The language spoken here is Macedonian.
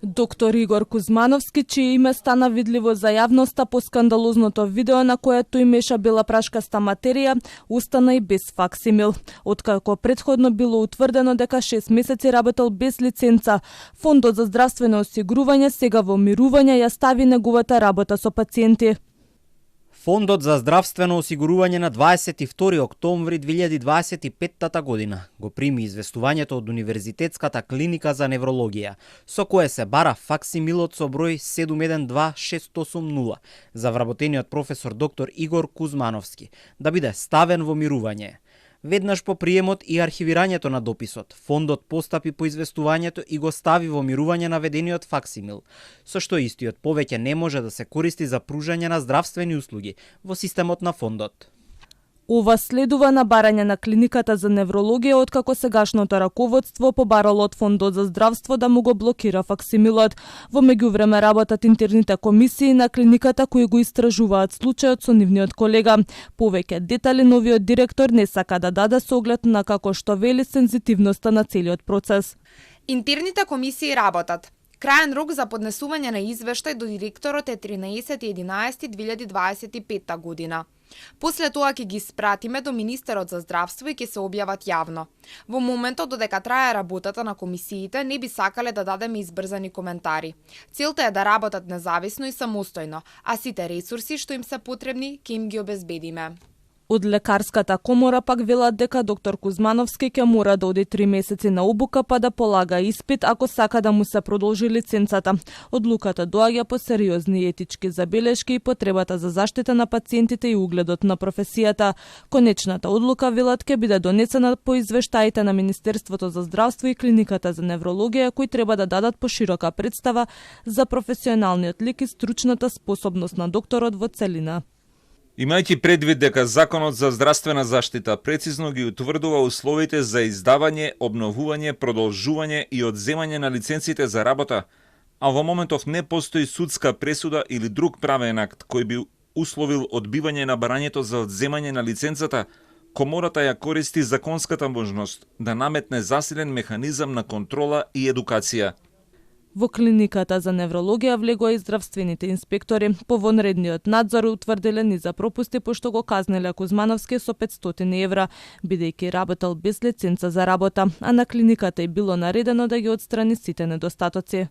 Доктор Игор Кузмановски, чие име стана видливо за јавноста по скандалозното видео на което имеша бела прашкаста материја, устана и без факсимил. Откако претходно било утврдено дека 6 месеци работел без лиценца, Фондот за здравствено осигурување сега во мирување ја стави неговата работа со пациенти. Фондот за здравствено осигурување на 22 октомври 2025 година го прими известувањето од Универзитетската клиника за неврологија, со кое се бара факсимилот со број 712680 за вработениот професор доктор Игор Кузмановски, да биде ставен во мирување. Веднаш по приемот и архивирањето на дописот, фондот постапи по известувањето и го стави во мирување наведениот факсимил, со што истиот повеќе не може да се користи за пружање на здравствени услуги во системот на фондот. Ова следува на барање на клиниката за неврологија откако сегашното раководство побарало од Фондот за здравство да му го блокира факсимилот. Во меѓувреме работат интерните комисии на клиниката кои го истражуваат случајот со нивниот колега. Повеќе детали новиот директор не сака да даде со оглед на како што вели сензитивноста на целиот процес. Интерните комисии работат. Крајен рок за поднесување на извештај до директорот е 13.11.2025 година. После тоа ќе ги испратиме до Министерот за здравство и ќе се објават јавно. Во моментот додека трае работата на комисиите, не би сакале да дадеме избрзани коментари. Целта е да работат независно и самостојно, а сите ресурси што им се потребни ќе им ги обезбедиме. Од лекарската комора пак велат дека доктор Кузмановски ќе мора да оди 3 месеци на обука па да полага испит ако сака да му се продолжи лиценцата. Одлуката доаѓа по сериозни етички забелешки и потребата за заштита на пациентите и угледот на професијата. Конечната одлука велат ќе биде донесена по извештаите на Министерството за здравство и клиниката за неврологија кои треба да дадат поширока представа за професионалниот лик и стручната способност на докторот во целина. Имајќи предвид дека Законот за здравствена заштита прецизно ги утврдува условите за издавање, обновување, продолжување и одземање на лиценците за работа, а во моментов не постои судска пресуда или друг правен акт кој би условил одбивање на барањето за одземање на лиценцата, комората ја користи законската можност да наметне засилен механизам на контрола и едукација. Во клиниката за неврологија влегоа и здравствените инспектори. По вонредниот надзор утврдиле ни за пропусти пошто го казнеле Кузмановски со 500 евра, бидејќи работел без лиценца за работа, а на клиниката е било наредено да ги отстрани сите недостатоци.